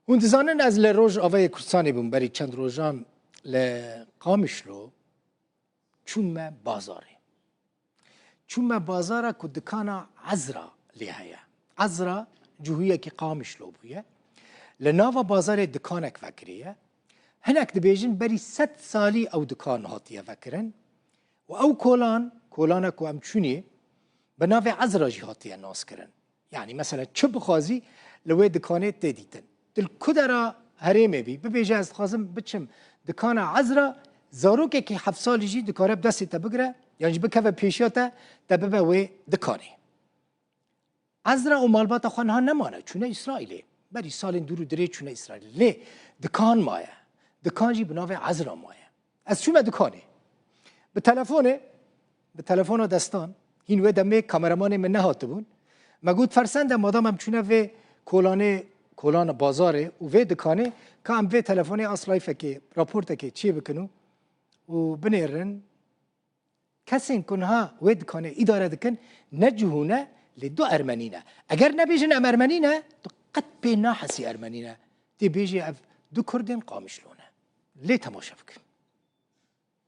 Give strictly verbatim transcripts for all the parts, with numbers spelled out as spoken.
Hûn dizanin ez li Rojavayê Kurdistanê bûm, berî çend rojan li Qamişlo çûme bazarê. Çûme bazara ku dikana Ezra lê heye. Ezra cihûyekî Qamişlo bûye. Li nava bazarê dikanek vekiriye. Hinek dibêjin berî sed salî ew dikan hatiye vekirin. Û ew kolan, kolana ku em çûnê, bi navê Ezra jî hatiye naskirin. Yanî mesela çi bixwazî li wê dikanê tê dîtin. Tu li ku dera herêmê bî, bibêje ez dixwazim biçim dikana Ezra, zarokekî heft salî jî dikare bi destê te bigire, yan jî bikeve pêşiya te, te bibe wê dikanê. Ezra û malbata xwe niha nemane, çûne Îsraîlê. Berî salên dûr û dirê çûne Îsraîlê. Lê dikan maye. Dikan jî bi navê Ezra maye. Ez çûme dikanê. Bi telefonê, bi telefona destan, hîn wê demê kameramanê min nehatibûn. Me got, fersende madam em çûne vê kolanê, kolana bazarê û vê dikanê, ka em vê telefonê a slayfekê, raportekê çê bikin û, û binêrin. Kesên ku niha wê dikanê îdare dikin, ne cihû ne, lê du ermenî ne. Eger nebêjin em ermenî ne, tu qet pê nahesî ermenî ne. Tê bêjî ev du kurdên Qamişlo ne. Lê temaşe bikin.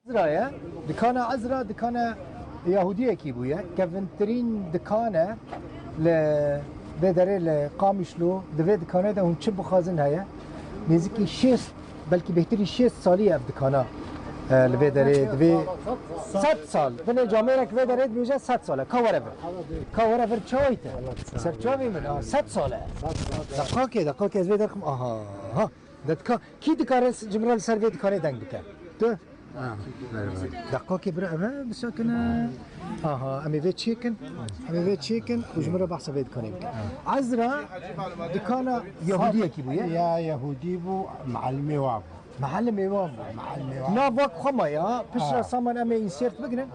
Ezra ye. Dikana Ezra, dikana Yahudiyekî bûye. Kevintirîn dikan e li vê derê li Qamişlo. Di vê dikanê de hûn çi bixwazin heye. Nêzîkî şêst, belkî bêhtirî şêst salî ev dikana, e, li vê derê, di vê sed sal. Binê camêrek vê derê dibêje sed sal e. Ka were vir. Ka were vir çawayî te? Ser çavê min. Aa, sed sal e. Deqakê, deqakê ez vê derxim. Aha. Ha. Detka, kî dikare s-, ji min re li ser vê dikanê deng bike? Tu? Ha, ver, ver. Deqakê bira, em ê bisekine. Aha, em ê vê çêkin. Em ê vê çêkin û ji min re behsa vê dikanê bikin. Ezra dikana Yahudiyekî bûye. Ya Yahudî bû, mehelimê wa bû. Mehelimê wan bû. Mehelimê wan. Navak xwe maye, ha. Piştre saman em ê insert bigrin.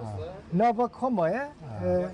Navak xwe maye. E,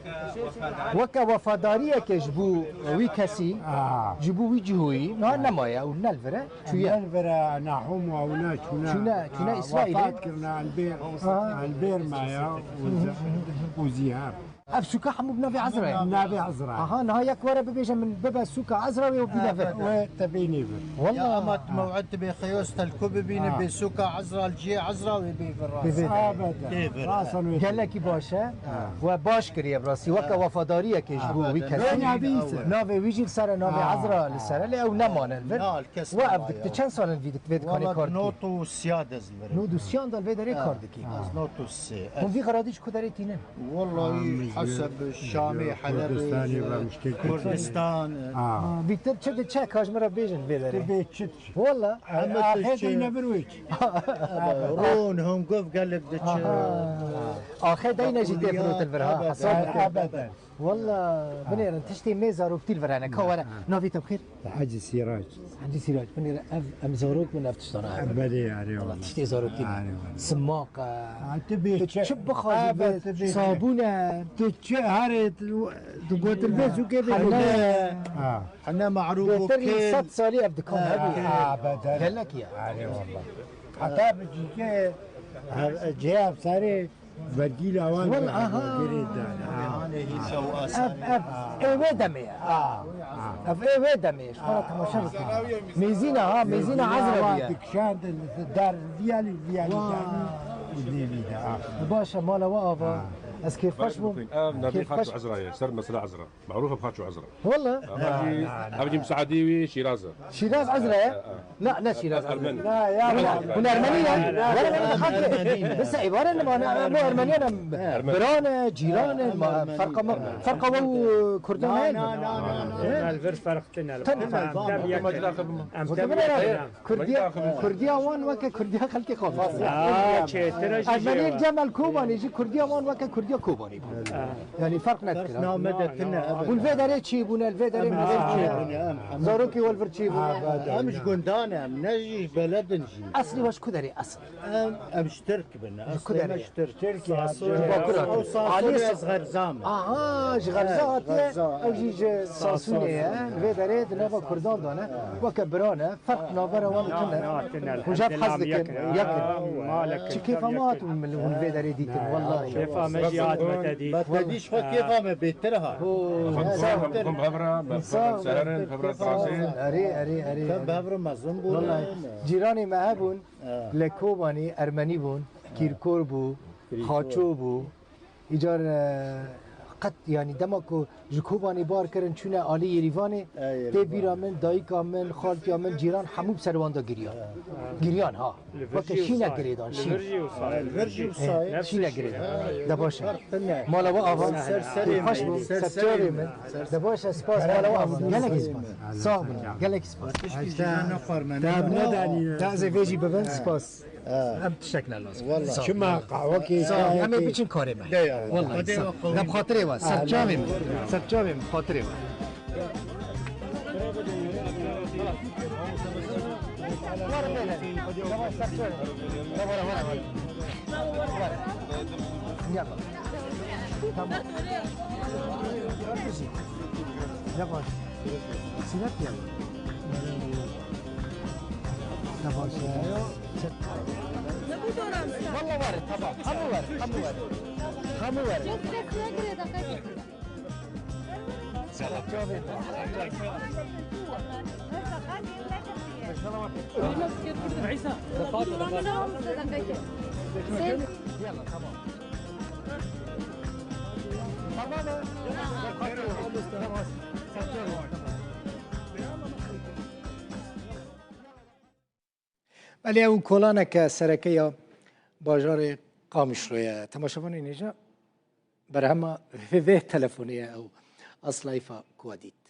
weke wefadariyeke ji bo wî kesî, Aha. ji bo wî cihûyî, niha nemaye û ne li vir e, çûye. Ne li vir e, Nahûm û ewna çûne. Çûne, çûne Ha, Îsraîlê. Wefat kirine, Elbêr, Aha. Elbêr maye û Zi-, û Zîher. Ev sûka hemû bi navê Ezra ye. Navê Ezra. Aha, niha yek were bibêje min bibe sûka Ezra wê û bîne vir. Wê te bînî vir. Wallah. Ya ama tu mew'id dibê xeyos te li ku bibîne Ha. bê sûka Ezra, li cihê Ezra wê bê vir rast. Bê vir. Abeden. Bê vir. Rasan wê. Gelekî baş e. Ha. We baş kiriye bi rastî. Weke Ha. wefadariyekê ji bo wî Ha. kesî. Wê nabîse. Navê wî jî li ser e, navê Ha. Ezra li ser e. Lê ew nemane li vir. Na, li kes We ev nemaye. dik-, tu çend sal in vî dik-, vê dikanê Wala kar dikî? Not û siyad ez li vir im. Not û siyan de li vê derê Ha. kar dikî. Ez not û sê. Hûn vî xeradî ji ku derê tînin? Wallahî Aa, heseb Şamê, Helebê, Kurdistanê ve muşkil Kurdistan. Ha. Ha, vî te çi diçe ka ji min re bêjin vê derê? Dibê çi diçe? Walla. Heme Axê tişt deyne bir wê çi? Rûn, hingov gelek diçe. Aha. Axê deyne jî tê firotin vir ha. Ebeden. Hesab bikin. Ebeden. Walla, binêrin tiştê me zaroktî li vir hene. Ka were. Ha. Navê te bi xêr? Hecî Sîrac. Hecî Sîrac, binêre ev em zarok bin ev tiştana ev. Belê, erê Wala wala. tiştê zarokî bin. Erê wala. Simaq e. Ha, tu bê Tu çi, çi bixwazî ha, bi tu bê çi. sabûn e. Tu çi, herê, tu, tu gotin bê sûkê bê Hene. çi. Ha. Hene me'rûf û Bêtir li kêl. sed salî ev dikan Ha, hebû. ha, bedel. Gelek ya. Erê wala. Heta bi cîkê, ha, cihê serê Vergî lawan Wal-, aha. girê dan. Ha. Hanê hîça û Ev, asanê. ev, ê wê demê ye. Ha. Ha. Ev ê wê demê ye. Ji xwe re temaşe bikin. Mêzîna ha, mêzîna Ezra bûye. Dikşandin, dar viyalî, viyalî Vay. danî. Û dêvî de, ha. Baş e, mala we ava. Ha. Ez kêfxweş bûm. Ev navê Kêfxweş. Xaço Ezra ye, ser mesela Ezra. Me'rûf e bi Xaço Ezra. Walla. Ev jî, ev jî misaedî wî Şîraz e. Şîraz Ezra ye? E, e. Na, ne Şîraz Ezra. Ermeni. Na, ya, ya. Hûn Ermenî ne? Were, were, xakê. Ermenî ne? Bisa êvare ne ma, ne, no Ermeniyan em. Ermeni. Biran e, cîran e, ma, Ermeni. ferqa ma, ferqa we û Kurdan Na, heye? na, na, na, na. He? Elvir ferq tine. Ten ferq. Em yek. Em Kurdiya, Kurdiya wan weke Kurdiya xelkê xwe. Aa, çêtir e jî Ermenî jê. Cemel Kobanê jî Kurdiya wan weke Kurdiya Kobanê bû. Aa. Yanî ferq nekir. Name de tine, evet. Hûn vê derê çi bûne, li vê derê Em min vê çi çi bûne? bûne, em, em. Zarokî we li vir çi bûne? Em ji gundan e, em ne jî beledin jî. Eslî we ji ku derê eslî? Em, em ji Tirk bin. Ji ku Eslê derê? me ji Tirk. Tirkiye. Sasû. Ji Bakur hatiye. Ew Sasû Alî ez Xerzam. Aha, ji Xerza Evet, hatiye. Xerza. Ew jî ji Sasûnê ye. Li vê derê di nava Kurdan de ne. Weke biran e. Ferq navbera wan tune. Hûn jî hez dikin. Yekin. Çi kêfa me hatibûn min li hûn vê derê dîtin. Wallahî. Kêfa me jî Metedî. Metedî ji xwe kêfa me bêtir ha. Xwe bi xwe bi xwe bi hevra, bi xwe bi seherin, bi hevra tasê. Erê, erê, erê, Te bi erê. Hevra mezin bû. Wallahî, cîranê me hebûn, Ha. li Kobanê Ermenî bûn, Kîrkor bû, Kîrkor. Xaço bû. Îcar, e, qet, yanî dema ku ji Kobanê bar kirin çûne alî Yerîvanê, Ey, tê Yerîvan. bîra min, dayika min, xaltiya min, cîran hemû bi ser wan de giriyan. Giriyan ha. Weke şîne girêdan, şîn. Li vir jî wisa ye. Li vir jî wisa ye. Şîne girêdan. De baş e. Mala we ava. Ser serê Xweş min, bû. Ser serê Serçavê min. min. De baş e, spas mala we ava. Gelek spas. Sağ olun. Gelek spas. Tiştî jî ne xwarmene. Te zêvê jî bibin, spas. Ha. Em tiştek ne lazim. Walla. Sağ ol. Çima qahwekê, Sağ ol. Em ê çayekê? biçin karê me. De ya. Wallahî. Xwedê sağ ol. we qewet. De xatirê we. Serçavê min. Serçavê min. Xatirê we. Yavaş. Sinet yavaş. Yavaş. Valla var, tamam. Hemû var, hemû var. Hemû var. Belê ew kolaneke sereke ya bajarê Qamişlo ye. Temaşevanên hêja berhema vê telefonê ye ew. Aslayfa ku we dît.